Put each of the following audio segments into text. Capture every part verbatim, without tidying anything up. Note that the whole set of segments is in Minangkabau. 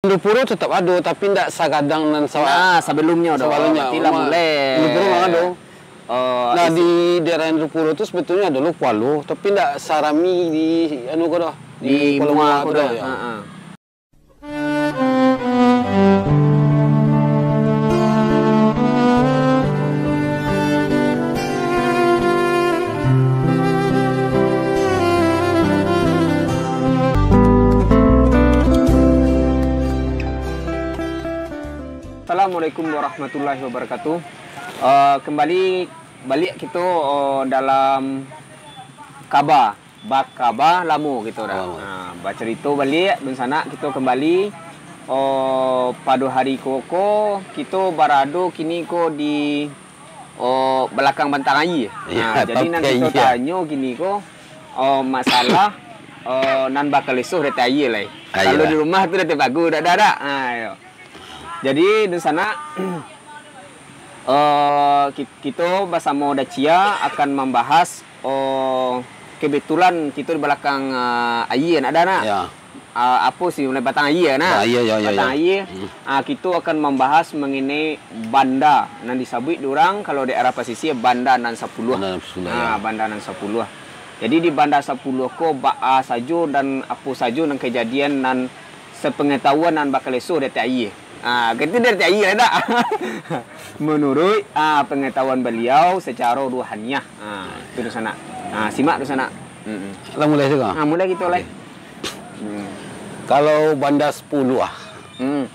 Indopuro tetap ado, tapi ndak sagadang nan sa-, Nah, sabalumnyo doh. Sabalumnyo. Berarti lah Cuma mulai. Indopuro memang ado. Oh, Nah, isi- di daerah Indopuro tu sebetulnya ado lo kualo, tapi ndak sarami di anu ko doh, Di di Kualo Mua Mua ko tu doh, doh, ya. Ha, ha. Assalamualaikum warahmatullahi wabarakatuh. Eh, kembali baliak kito, eh, dalam kaba, bakaba lamo kito dah. Lamo. Ha, bacarito baliak, dunsanak, kito kembali, eh, pado hari ko, ko, kito barado kini ko di, eh, balakang bantang aia. Ya, Ha, jadi nan tapi kito aia. tanyo kini ko, eh, masalah, eh, nan bakaleso di ateh aia lai. Aia Kalau lah. di rumah tu di ateh pagu, dak, dak, dak. Ha, yo. Jadi, dunsanak, eh, ki-, kito basamo Dacia akan mambahas, eh, kebetulan kito di balakang, eh, aia, nak dah, nak? Ya. Ah, apo sih, mulai batang aia, nak? Batang aia, ya, ya, Batang ya. aia. Hmm. Ah, kito akan mambahas mengenai banda nan disabuik di urang, kalau daerah pasisia, banda nan sapuluah. Banda nan sapuluah, Ah, ya. banda nan sapuluah. Jadi, di banda sapuluah ko, baa sajo dan apo sajo nan kejadian nan sepengetahuan nan bakaleso di ateh aia. Ah, kito di ateh aia, dak? Menurut, ah, pengetahuan beliau secara ruhaniah. Ah, itu dunsanak. Ah, simak dunsanak. Mm-mm. Lah mulai sudah? Ah, mulai kito, lai. Okey. Hmm. Kalau banda sapuluah, Hmm.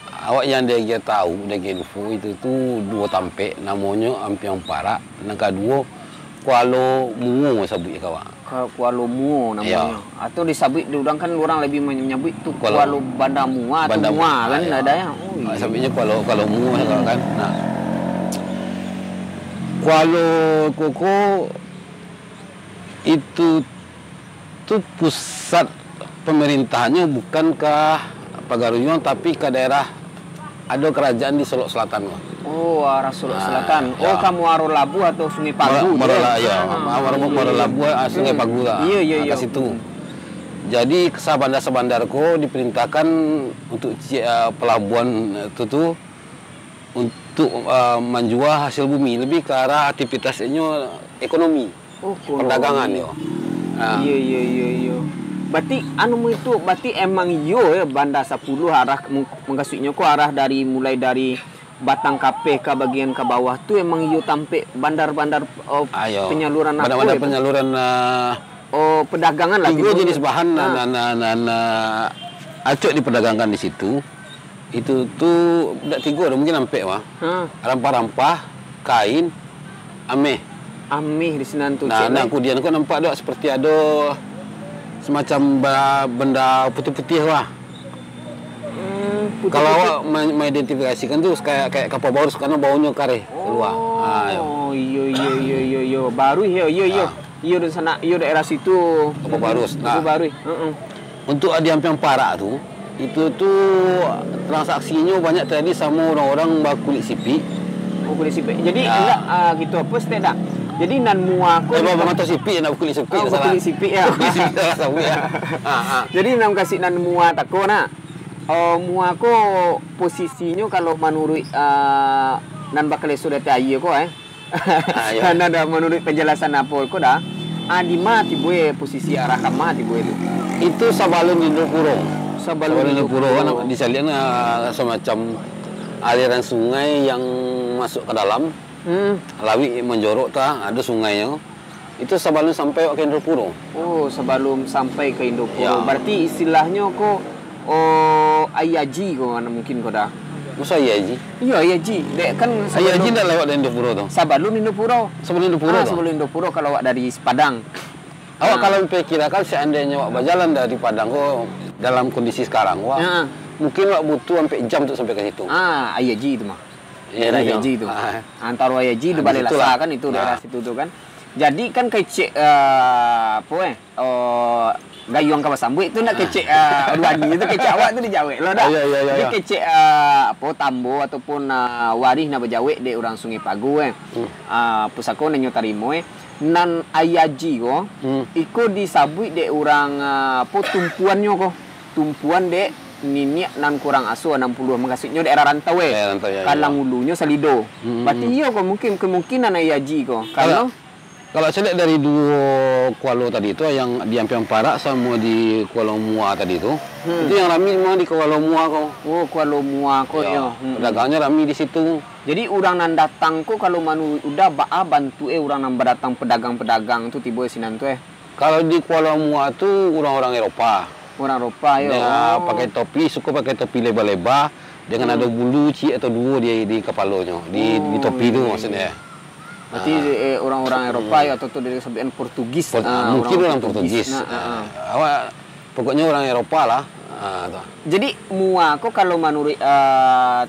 awak yang diagiah tahu, diagiah info itu tu duo tampek, namonyo Ampiang Parak, nan kaduo Kualo Muo sabuik ka awak. Ka-, Kualo Muo namonyo. Ya. Atau disabuik di urang kan, urang lebih manyabuik tu Kualo Kualo Banda Mua atau Banda Mua Mua, kan, ah, ya. ada ya. Oh, Ah, iya. sabuiknyo Kualo, Kualo Muo kan. Nah. Kualo Koko itu tu pusat pemerintahannyo bukan ka Pagaruyuang, tapi ka daerah ado kerajaan di Solok Selatan tu. Oh, arah Solok Ah, Selatan. Oh, ya. ka Muaro Labuah atau Sungai Pagu Muaro, tu, Muaro ya? La-, ya, Ah, Muaro, iya, Muaro iya. Labuah, ah, Sungai Hmm. Pagu lah. Iya, iya, Ah, iya. ka situ. Jadi, sabandar-sabandar ko diperintahkan untuk ci-, ah, pelabuhan, eh, tu, tu untuk, ah, manjua hasil bumi, lebih ke arah aktivitasnyo ekonomi. Oh, ekonomi. Perdagangan yo. Ha. Iya, iya, iya, iya. Berarti, anu, itu, berarti emang iyo ya, Banda Sapuluah arah, mung-, mukasuiknyo ko arah dari, mulai dari Batang Kapeh ka bagian ka bawah tu emang iyo tampek bandar-bandar, oh, Ayo. penyaluran apa Bandar-bandar ya, Bang? penyaluran, ah, Oh, perdagangan lah, Tigo timbulnyo. jenis bahan nan, Ah. nan, nan, nan, ah, acok diperdagangkan di situ. Itu tu dak tigo doh, mungkin ampek mah. Ha. Rampah-rampah, kain, ameh. Ameh di sinan tu, Nah, cek nah, lai. kudian ko nampak dek seperti ado semacam ba-, benda putih-putih lah. Hmm, putih-putih. Kalau awak ma-, mengidentifikasikan tu kayak, kayak kapal barus, karena baunyo kareh keluar. Oh, Ha, yo. iyo, iyo, iyo, iyo, iyo. Baruih yo, iyo, iyo. Ha. Iyo, dunsanak, iyo, daerah situ. Kapal barus, Kapal nah. barus. Heeh. Untuk di Ampiang Parak tu, itu tu transaksinyo banyak terjadi samo urang-urang bakulik sipik. Oh, kulik sipik. Jadi, Ya. indak, ah, gitu apa, stek dak? Jadi, nan mua ko Eh, di ba-, bamato sipik, nak bakulik sipik, Oh, salah. bakulik sipik, ya. Bakulik sipik, salah sabuik, ya. Ha, ha. Jadi, nan kasih nan mua tako, nak. Oh, mua ko posisinyo kalau manuruik, ah, nan bakaleso di ateh aia ko, eh. Ah, ya. Nan ado manuruik penjelasan apo ko dah. Ah, di ma tibo e posisi arah ka ma tibo e tu? Itu sabalun Indopuro. Sabalun Sabalun Indopuro Indopuro. kan disalian, ah, semacam aliran sungai yang masuk ke dalam. Hmm. Lawik manjorok tu, ah, ada sungainyo. Itu sabalun sampai awak ka Indopuro. Oh, sabalun sampai ka Indopuro. Ya. Berarti istilahnyo ko, oh, Aia Haji ko, mungkin ko dah. Masa Aia Haji? Iya, Aia Haji. Dek kan Aia Haji sabalun ndak lewat dari Indopuro tu? Sabalun Indopuro. Sabalun Indopuro Ah, tu? sabalun Indopuro kalau awak dari Padang. Awak Ah. kalau memperkirakan seandainya awak bajalan dari Padang ko dalam kondisi sekarang, wak, Ya. mungkin wak butuh sampai jam untuk sampai ke situ. Ah, Aia Haji tu mah. Ya, Daerah ya. Aia Haji tu. Ah. Antaro Aia Haji Ah, tu di Balai situlah. Lasa kan itu daerah Nah. situ tu kan. Jadi kan kecek, eh, apa eh, oh, gayuang ka basambuik tu nak Ah. kecek, eh, Ruani tu kecek awak tu dijawek lo dah. Ah, ya, ya, ya, Jadi ya. kecek, eh, apa, tambo ataupun, eh, warih nak bajawek dek urang Sungai Pagu, eh. Hmm. Ah, pusako nan nyo tarimo, eh. Nan Aia Haji ko, Hmm. iko disabuik dek urang, eh, apa, tumpuannyo ko. Tumpuan dek niniak nan kurang asuah, anam puluah, mukasuiknyo daerah rantau, eh. Daerah rantau, ya, Kalang ya. Ulunyo Salido. Hmm. Berarti iyo ko mungkin kemungkinan Ayah Haji ko. Kalau, karano kalau saya lihat dari duo kualo tadi tu, yang di Ampiang Parak samo di Kualo Mua tadi tu, hmm, itu yang rami memang di Kualo Mua ko. Oh, Kualo Mua ko, ya, yo. Hmm. Pedagangnyo rami di situ. Jadi, urang nan datang ko, kalau manuruik Uda, baa bantuak, eh, urang nan badatang, pedagang-pedagang tu tibo sinan tu, eh? Kalau di Kuala Mua tu urang-urang Eropa. Urang Eropa, yo. Dia pakai topi, suko pakai topi leba-leba, dengan ado bulu ciek atau duo di, di kapalonyo, di, di topi tu maksudnyo. Berarti, eh, urang-urang Eropa, yo, atau tu dari sabutan Portugis. Port-, ah, mungkin urang Portugis. Nah, ah, ah. Awak, pokoknyo urang Eropa lah. Ah, tu. Jadi, Mua ko kalau manuruik, eh,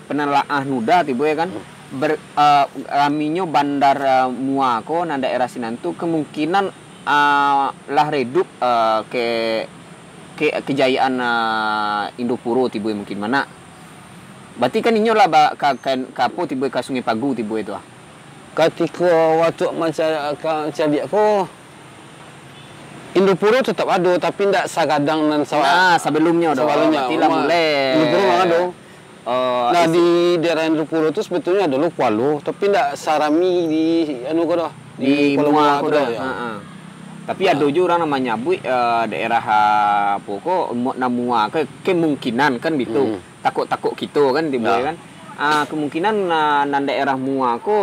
penelaah Uda tibo, ya kan, ber-, eh, raminyo bandar, eh, Mua ko nan daerah sinan tu kemungkinan, eh, lah redup, eh, ke, ke, kejayaan, eh, Indopuro tibo mungkin, mana. Berarti kan inyo lah ba-, ka, ka, ka apo tibo, ka Sungai Pagu tibo itu ah. Katiko waktu manca-, ka mancaliak ko, Indopuro tetap ado, tapi ndak sagadang nan sawa-, nah, sabalumnyo doh. Sabalumnyo. Berarti lah mulai. Indopuro memang ado. Oh, nah, isi- di daerah Indopuro tu sebetulnyo ado lo kualo, tapi ndak sarami di anu ko doh, di Kuala Mua ko doh, ya. Ha, ha. Tapi ado juo urang nan manyabuik, eh, daerah, ah, apo ko, Mu-, nan Mua ko, kemungkinan kan bitu. Hmm. Takok-takok kito kan, tibo kan. Ah, kemungkinan, ah, nan daerah Mua ko,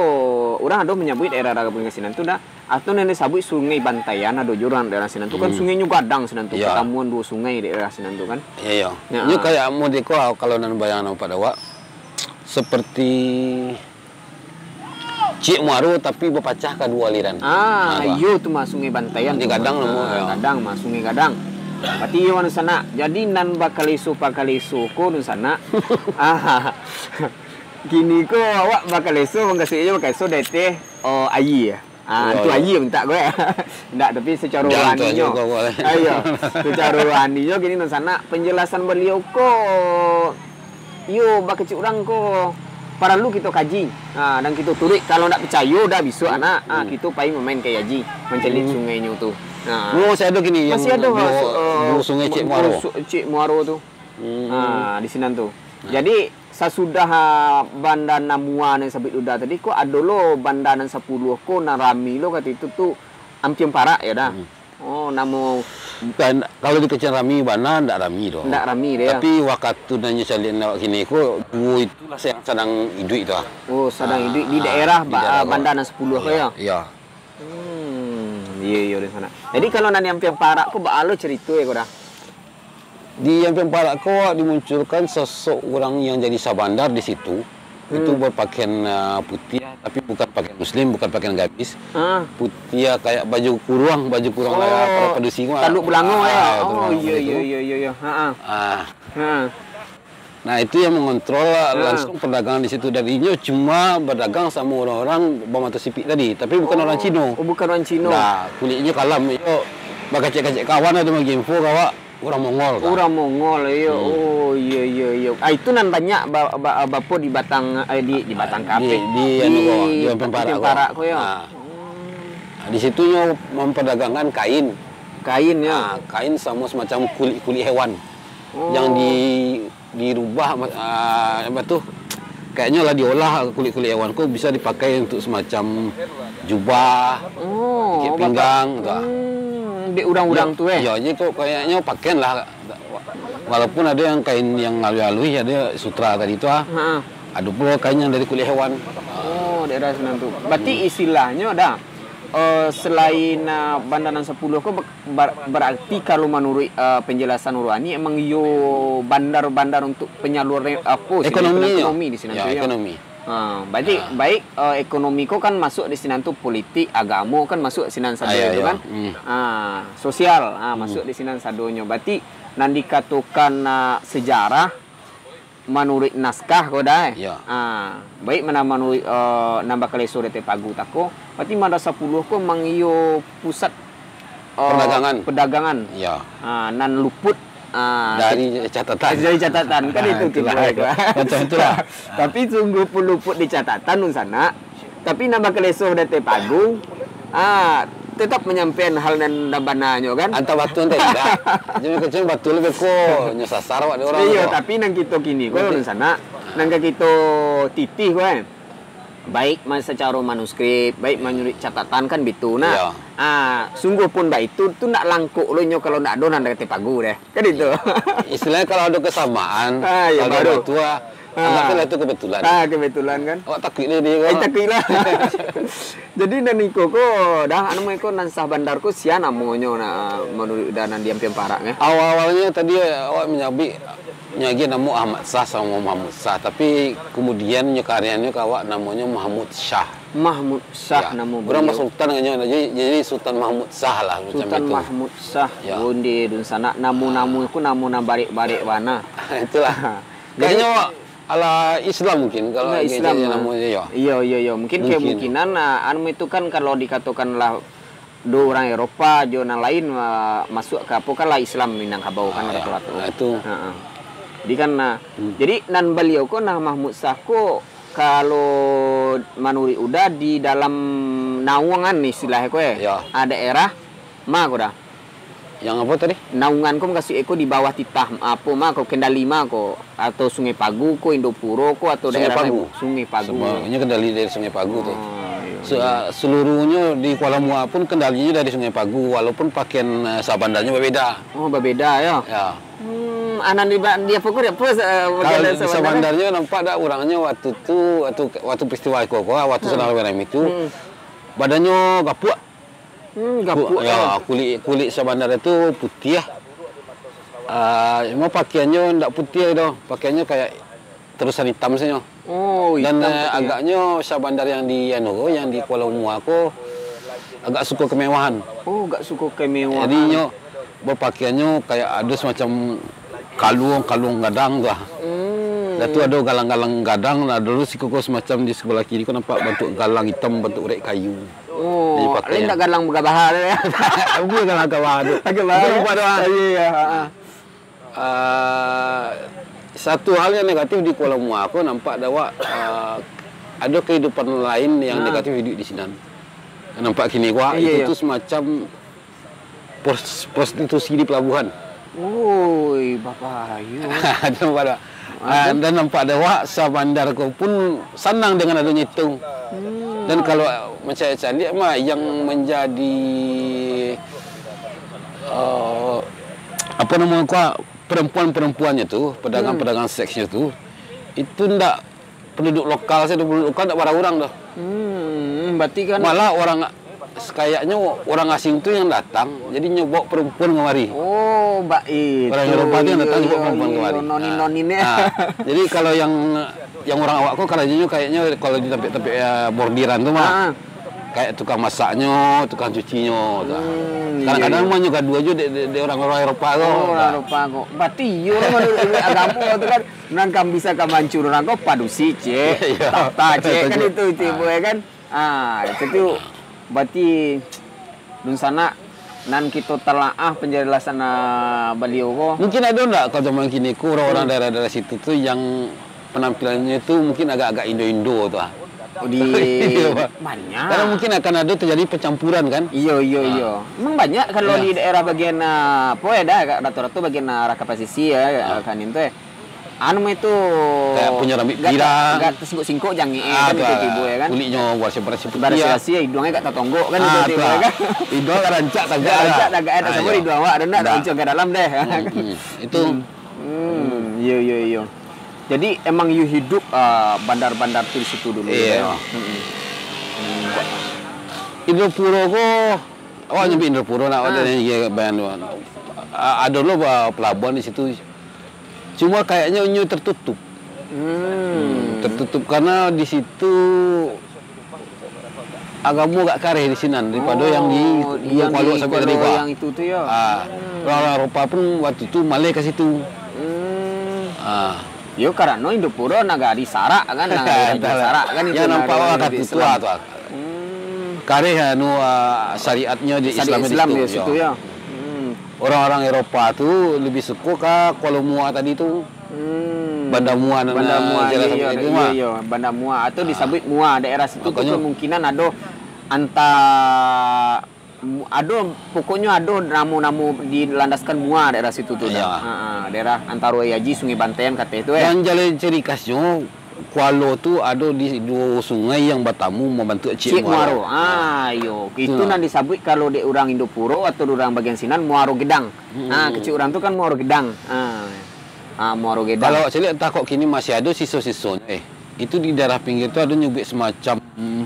urang ado manyabuik daerah Ragabuing ka sinan tu dah. Atau nan disabuik Sungai Bantaian, ado juo urang daerah sinan tu kan, sungainyo gadang sinan tu, katamuan duo sungai daerah sinan tu kan. Iyo, iyo. Ya. Nyo kayak model ko, kalau nan bayangan nampak dek awak, seperti Ciek Muaro tapi bapacah ka duo aliran. Ah, iyo tu mah Sungai Bantaian tu mah. Gadang namo, ah, yo. Gadang mah, Sungai Gadang. Berarti iyo nan sanak. Jadi nan bakaleso-pakaleso ko nan sanak. Ah, kini ko awak bakaleso, mukasuiknyo bakaleso dari teh, oh, aia. Ah, tu aia mintak ko, eh. Ndak, tapi secaro rohaninyo. Ah, iyo. Secaro rohaninyo kini nan sanak, penjelasan baliau ko iyo, bakecek urang ko paralu kito kaji, ha, dan kito turuik. Kalau ndak picayo, dah bisuak anak, ha, kito pai mamain ka Ayah Haji, mancaliak sungainyo tu. Ha. Masih ado kini yang masih ado, duo, eh, duo sungai Ciek Muaro. Ciek Muaro tu. Hmm. Ha, di sinan tu. Nah. Jadi, sasudah, ha, banda nan Mua nan sabuik Uda tadi, ko ado lo banda nan sapuluah ko nan rami lo kato itu tu, Ampiang Parak, yo dah. Hmm. Oh, namo. Kan, kalau dikecek rami bana, ndak rami doh. Ndak rami doh, yo. Tapi wakatu nan nyo caliak awak kini ko, duo itulah yang sadang iduik tu ah. Oh, sadang iduik di daerah ba-, daerah Banda nan Sapuluah ko, yo? Iyo. Hmm, iyo, iyo, di sinan. Jadi, kalau nan di Ampiang Parak ko, baa lo carito ko dah? Di Ampiang Parak ko dimunculkan sosok urang yang jadi sabandar di situ. Itu berpakaian, ah, putiah, tapi bukan pakaian muslim, bukan pakaian gadis. Ah. Putiah kayak baju kuruang, baju kuruang kayak para padusi ko. Tanduk bulango, yo? Ah, tanduk bulango. Oh, iyo, iyo, iyo, iyo. Ha, ha. Ah. Ha. Nah, itu yang mengontrol langsung perdagangan di situ. Dan inyo cuma berdagang sama orang-orang bermata sipit tadi, tapi bukan orang Cino. Oh, bukan orang Cino. Nah, kulitnyo kalam, iyo bakacek-kacek kawan ado bagi info ka awak. Urang Mongol kah? Urang Mongol, iyo. Hmm. Oh, iyo, iyo, iyo. Ah, itu nan banyak ba-, ba-, bapo di Batang, eh, di, di Batang Kapeh. Di, di, anu ko, di Ampiang Parak ko, yo. Ah. Hmm. Ah, di situ nyo memperdagangkan kain. Kain, yo. Ah, kain samo semacam kulit-kulit hewan. Oh. Yang di, dirubah, ah, apa tu? Kayaknyo lah diolah kulit-kulit hewan ko bisa dipakai untuk semacam jubah, oh, ikat pinggang, tu ah. Hmm, dek urang-urang tu, eh? Yo, jadi ko kayaknyo pakaian lah. Walaupun ado yang kain yang aluih-aluih, ado sutra tadi tu ah. Ha. Ado pulo kain yang dari kulit hewan. Oh, daerah sinan tu. Berarti istilahnyo dah, eh, selain, eh, Banda nan Sapuluah ko, ber-, berarti kalau manuruik, eh, penjelasan Urwani, emang iyo bandar-bandar untuk penyaluran, apo sih, ekonomi, ekonomi di sinan tu, yo? Ekonomi. Ha, berarti baik, eh, ekonomi ko kan masuk di sinan tu, politik, agamo kan masuk sinan sado tu kan. Hmm. Ha, sosial, ha, masuk di sinan sadonyo. Berarti nan dikatokan, ah, sejarah, manuruik naskah ko dah, eh? Yo. Ah, baik mano manuruik, eh, nan bakaleso di ateh pagu tako, berarti Banda Sapuluah ko mang iyo pusat, eh, perdagangan. Perdagangan. Yo. Ah, nan luput, ah, dari catatan. Dari catatan, kan itu. Ah, itulah, tibo itu. Macam itulah. Tapi sungguh pun luput di catatan, dunsanak. Tapi nan bakaleso di ateh pagu, ah, tetap manyampaikan hal nan, nan bananyo kan. Antah batua antah indak. Jadi kecil batua lebih ko nyo sasar awak dek urang Iyo, tu. Tapi nan kito kini ko Nanti- dunsanak, nan ka kito titih ko eh. Baik ma-, sacaro manuskrip, baik manuruik catatan kan bitu nah. Iyo. Ah, sungguah pun baitu tu ndak langkok lo nyo kalau ndak ado nan dari pagu deh. Kan itu. Istilahnya kalau ada kesamaan, Ah, iyo, kalau baru. Batua, Ah. Anggaplah itu kebetulan. Ah, kebetulan kan. Awak takuik lah dia, Eh, awak. Takuik lah. Jadi nan iko ko dah anu iko nan Sah Bandar ko sia namonyo nah, menurut dah nan diampian parak eh. Awal-awalnya tadi awak menyabik nyagi namo Ahmad Sah sama Muhammad Sah, tapi kemudian nyo karyanya ka awak namonyo Mahmud Syah. Mahmud Syah Ya. namo Urang beliau. Basultan nyo, jadi, jadi Sultan Mahmud Syah lah macam Sultan itu. Mahmud Syah, Ya. Bonde dunsanak, namo-namo Ah. ku namo nan barek-barek bana. Itulah. Jadi Kayaknya ala Islam mungkin kalau Islam, namonyo, ya. Iyo, iyo, iyo. Mungkin, mungkin kemungkinan, ah, anu itu kan kalau dikatakanlah do urang Eropa jo nan lain, ah, masuk ka apo kan lah Islam Minangkabau kan Ah, ya. Ratu-ratu. Ah, itu. Ha, ha. Jadi kan, ah, Hmm. jadi nan baliau ko nah Mahmud Syah ko kalau manuruik Uda di dalam naungan istilah ko eh. Ya. Ah, daerah ma ko dah. Yang apa tadi? Naungan ko mukasuik eko di bawah titah, apo ma ko, kendali ma ko, atau Sungai Pagu ko, Indopuro ko, atau Sungai daerah Pagu. Lain? Sungai Pagu. Sebenarnya kendali dari Sungai Pagu tu. Oh, iya, Se-, iya. Seluruhnyo di Kuala Muar pun kendalinyo dari Sungai Pagu, walaupun pakaian, eh, Sah Bandarnyo berbeda. Oh, berbeda ya. Ya. Hmm, anan di ba-, di apa ko dia? Apa, eh, Kalau bagian di Sah Sah Bandar? Bandarnyo nampak dak urangnyo waktu tu, waktu, waktu peristiwa iko ko, waktu Hmm. Senang Rami itu, Hmm. badannyo gapuak. Hmm, gapuak, Ku-, ya, ya. Kulik, kulik Sah Bandar tu putiah. Ah, cuma pakaiannyo ndak putiah doh. Pakaiannyo kayak terusan hitam sajo. Oh, Dan, hitam eh, putiah. Agaknyo Sah Bandar yang di anu ko, yang di Kuala Muar ko agak suka kemewahan. Oh, agak suka kemewahan. Jadi nyo bapakaiannyo kayak ado semacam kaluang, kaluang gadang tu lah. Hmm. Dah tu ado galang-galang gadang, nah, dulu siko ko semacam di sebelah kiri ko nampak bantuk galang hitam, bantuk urek kayu. Oh, Jadi, pakaian. Lain tak galang bagabah tu ya? Apa galang bagabah tu? Bagabah, Itu ya? Nampak tu, ah. Oh, iya, iya, ha, ha. Ah, satu hal yang negatif di Kuala Muar ko nampak dah awak, ah, ado kehidupan lain yang Nah. negatif hidup di sinan. Nampak kini ko, ah, Iya, itu iya. tu semacam pros-, prostitusi di pelabuhan. Oi, bapak, ayo. Nampak tak? Ah, Aduh. Dan nampak dah awak Sah Bandar ko pun sanang dengan adonyo itu. Hmm. Dan kalau macam caliak mah yang menjadi, eh, apa nama ko, perempuan-perempuannyo tu, pedagang-pedagang Hmm. seksnyo tu, itu ndak penduduk lokal sajo, penduduk lokal ndak bara urang tu. Hmm, berarti kan Malah orang, kayaknyo orang asing tu yang datang, jadi nyo bawa perempuan kemari. Oh, bak itu. Orang Eropa tu yang datang, Iyo, bawa iyo, perempuan iyo, kemari. Nonin, Ah. nonin, ya. Ah. Jadi kalau yang, yang orang awak ko karajonyo kayaknyo kalau di tampek-tampek, ya, bordiran tu mah. Ah. Kayak tukang masaknyo, tukang cucinyo tu. Hmm, Kadang-kadang iyo, iyo. mah nyo gaduah jo dek, dek, dek orang-orang Eropa tu. Oh, orang Eropa ko. Berarti iyo lah menurut ilmu agama tu kan. Nan kan bisa ka mancur urang ko padusi, cek. Iyo. Tata, cek. Kan Betul. itu, itu Ah. ibu, ya kan? Ah, itu tu berarti dunsanak nan kito talaah penjelasan, ah, baliau ko. Mungkin ado ndak kalau zaman kini ko orang-orang Hmm. daerah-daerah situ tu yang penampilannyo tu mungkin agak-agak Indo-Indo tu ah? Oh, di Iyo, Pak. Banyak. Karena mungkin akan ada terjadi percampuran kan? Iyo, iyo, Ah. iyo. Memang banyak kalau Banyak. di daerah bagian, ah, apa ya dah, rata-rata bagian, ah, arah ka pasisi ya, Ah. arah kanin tu ya. Anu mah itu Kayak punyo rambut gak pirang. ter-, gak tersingkok-singkok jangek Ah, kan tu itu lah. tibo ya kan. Kulitnyo barasi-barasi putih, Barasi-barasi ya, hidungnya gak tertonggok kan Ah, itu tu tibo ya lah. kan. Hidung agak rancak tagak Agak lah. rancak tagak, eh, tak Ah, sama iyo. hidung awak, ada nak Ndak. rancak ke dalam deh. Hmm, hmm. Itu. Hmm. Hmm, iyo, iyo, iyo. Jadi emang you hidup, ah, bandar-bandar tu di situ dulu Iyo. ya. Hmm. Hmm. Indopuro ko, awak Hmm. nyebut Indopuro nak, awak Ah. dah nanya bayan tu. Ah, ada dulu ba-, pelabuhan di situ. Cuma kayaknya nyo tertutup. Hmm. Hmm, tertutup karena di situ agamo agak kareh di sinan daripada yang di Oh, Gunung yang Kualok di sampai tadi Kualok Pak. yang itu tu ya. Ah, Hmm. orang-orang Eropa pun waktu tu maleh ke situ. Hmm. Ah. Yo, karano Indopuro nagari sarak kan, nagari Entahlah. sarak kan itu, Yang nampak nagari orang Islam. Katutua tu. Hmm. Kareh anu, ah, syariatnya di Syariat Islam di Islam situ, di situ ya. ya. Hmm. Orang-orang Eropa tu lebih suka ke Kuala Muar tadi tu. Hmm. Banda Muar nan, Banda ah, Muar, jalan iya, sampai iya, itu iya, mah. iya. Banda Muar atau Ah. disebut Muar, daerah situ tu Makanya kemungkinan ada antah Mu-, ado, pokoknyo ado namo-namo dilandaskan mua daerah situ tu, Iyo. dah. Ha, ha, daerah antaro Aia Haji, Sungai Banten, kateh tu, eh. Dan jaleh ciri khasnyo, Kualo tu ado di duo sungai yang batamu mambantuak Ciek Ciek Muaro. Muaro. Ah, iyo. Itu Itulah. nan disabuik kalau dek urang Indopuro atau urang bagian sinan, Muaro Gedang. Hmm. Ah, kecek urang tu kan Muaro Gedang. Ah. Ah, Muaro Gedang. Kalau awak caliak, antah kok kini masih ado siso-siso. Eh, itu di daerah pinggir tu ado nyubuik semacam, mm,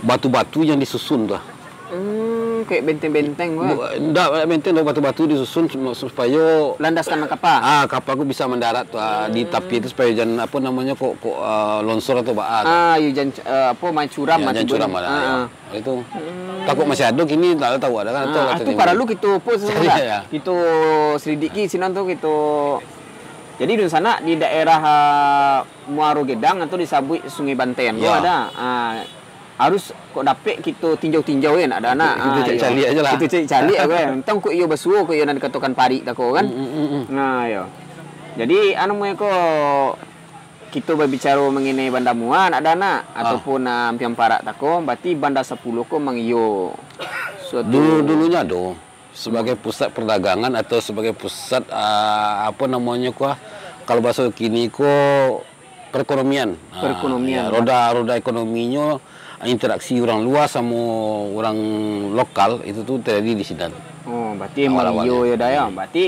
batu-batu yang disusun tu. Hmm, kayak benteng-benteng, wah. Bu-, ndak benteng, dah batu-batu disusun sup-, supayo Landaskan kapa? Ah, kapa tu bisa mandarat tu, ah, di tapi tu, supayo jan, apo namonyo, kok, kok, ah, longsor atau baa tu. Ah, iyo, jan, eh, apo, main curam Yo, lah jan tibo curam ni. lah, Ah, yo. ah. Itu. Hmm. Takut masih ado kini, ndak tahu ado kan, atau Ah, atau tu timbul. paralu kito apo Cari, sebenarnya? yo. Kito selidiki sinan tu, kito. Jadi, dunsanak di daerah, ah, Muaro Gedang atau disabuik Sungai Banten tu Yo. ada. Ah, harus kok dapek kito tinjau-tinjau, yo, nak ado anak. Kito Ah, cari iyo. caliak aja lah. Kito cari caliak, kan. Entah kok iyo basuo, kok iyo nan dikatokan parik tako, kan. Mm, mm, mm, mm. Nah, iyo. Jadi, anu, namonyo ko, kito babicaro mengenai Banda Mua, nak ado anak, Ah. ataupun, ah, Ampiang Parak tako, berarti Banda Sapuluah ko mang iyo suatu Dulu-dulunyo ado sebagai pusat perdagangan atau sebagai pusat, ah, apo namonyo ko, ah, kalau bahaso kini ko, perekonomian. Ah, Perekonomian. ya, roda, roda ekonominyo, interaksi urang lua samo urang lokal itu tu terjadi di sinan. Oh, berarti emang Awal-awalnya. iyo yo, dah, yo. Hmm. Berarti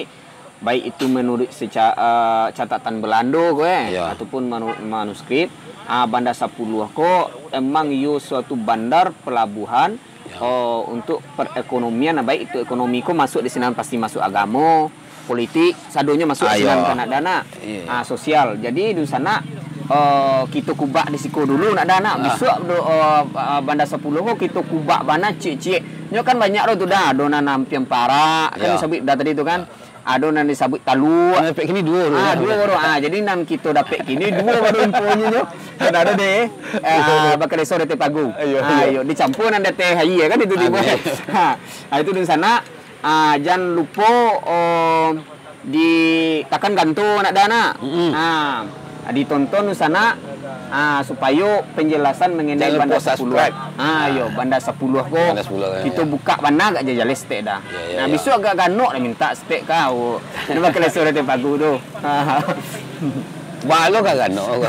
baik itu menurut seca-, eh, catatan Belando ko, eh, Ya. ataupun manu-, manuskrip, ah, Banda Sapuluah ko emang iyo suatu bandar pelabuhan Ya. Oh, untuk perekonomian, baik itu ekonomi ko masuk di sinan, pasti masuk agamo, politik, sadonyo masuk Ah, sinan yo. kan, nak ado anak. Iya. Ah, sosial. Jadi, dunsanak, eh, kito kubak di siko dulu, nak ado anak. Ah. Bisuak do, eh, ah, Banda Sapuluah ko kito kubak bana ciek-ciek. Nyo kan banyak do tu dah, ado nan Ampiang Parak, kan Yo. disabuik dah tadi tu kan. Ado nan disabuik Taluak. Nan dapek kini duo tu, Ah, kan? duo baru. Ah, jadi nan kito dapek kini duo baru infonyo nyo. Kan ado deh. Ah, bakaleso di ateh pagu. Iyo, Ah, iyo. iyo, dicampua nan di ateh aia kan itu tibo. Amin. Ha, ah, itu dunsanak. Ah, jan lupo, oh, ditakan ganto, nak ado anak. Mm-mm. Ah, ditonton dunsanak, ah, supayo penjelasan mengenai Jangan Banda lupa Sapuluah. subscribe. Ah, iyo, Banda Sapuluah ko. Banda Sapuluah, Kito ya. buka bana agak jajaleh setek dah. Ya, ya, Nah, ya. bisuak agak ganok dah minta setek kau. Nak bakaleso di ateh pagu tu. Balo ka ganok.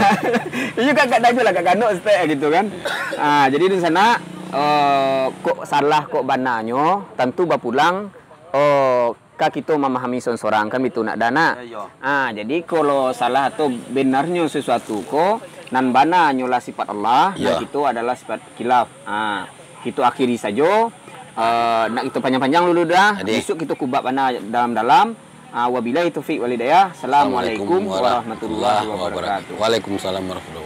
Iyo, agak dah juo lah, agak ganok setek gitu kan. Ah, jadi dunsanak, eh, kok salah kok bananyo, tantu bapulang, eh, ka kito mamahami sorang-sorang kan bitu, nak ado anak. Ya, ya. Ah, jadi kalau salah atau benarnyo sesuatu ko, nan bananyo lah sifat Allah, nan Ya. kito adalah sifat khilaf. Ah, kito akhiri sajo. Eh, nak kito panjang-panjang dulu dah. Adih. Bisuak kito kubak bana dalam-dalam. Ah, wabillahi taufiq wal hidayah. Assalamualaikum Assalamualaikum warahmatullahi warahmatullahi wabarakatuh. wabarakatuh. Waalaikumsalam warahmatullahi